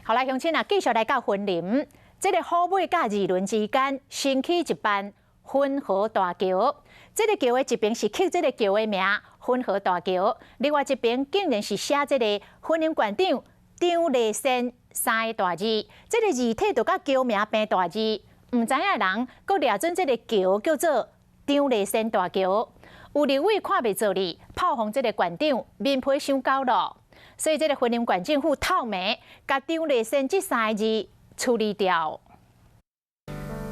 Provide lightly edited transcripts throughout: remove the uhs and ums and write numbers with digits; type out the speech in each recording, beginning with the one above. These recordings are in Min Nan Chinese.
好來，鄉親啊，繼續來到雲林，這个虎尾佮二崙之間新起一班汾河大橋。這个橋的一邊是刻這个橋的名汾河大橋，另外一邊竟然是寫這个雲林縣長張麗善三个大字。這个字體就佮橋名平大字，毋知影的人閣掠準這个橋叫做張麗善大橋。有立委看袂做哩，炮轟這个縣長面皮傷厚囉。所以這个雲林縣政府透明，共張麗善這三个字處理掉。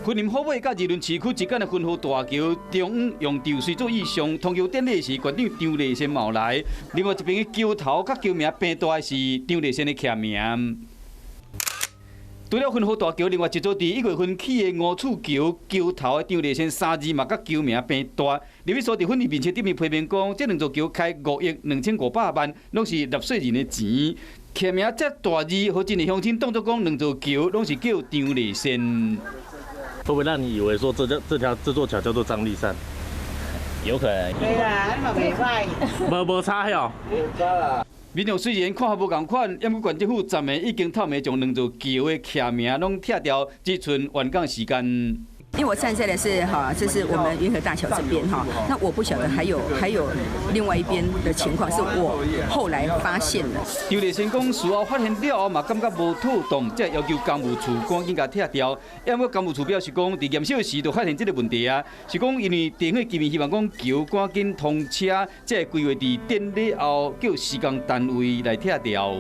雲林虎尾佮二崙市區之間的汾河大橋，中央用潮水做意象，通橋典禮時，縣長張麗善嘛來。另外一邊的橋頭佮橋名平大的是張麗善的簽名。除了汾河大橋，另外一座佇1月份起的五處橋橋頭的張麗善三字嘛，佮橋名平大。立委蘇治芬佇面冊頂面批評講，這兩座橋開5億2500萬，攏是納稅人的錢。簽名遮大字，予真濟鄉親當作講兩座橋攏是叫張麗善。會不會讓你以為說這這這條這座橋叫做張麗善？有可能。對啦，你嘛袂歹。無無差喲。無差啦。民眾雖然看法無仝款，毋過縣政府昨暝已經透明將兩座橋的簽名攏拆掉，只賰完工時間。因為我站在的是哈，這是我們雲和大橋這邊哈，那我不曉得還有另外一邊的情況，是我後來發現的。張麗善講，事後發現了後嘛，感覺無妥當，才要求工務處趕緊共拆掉。毋過工務處表示講，佇驗收時就發現這个問題啊，是講因為地方居民希望講橋趕緊通車，才會規劃佇典禮後叫施工單位來拆掉。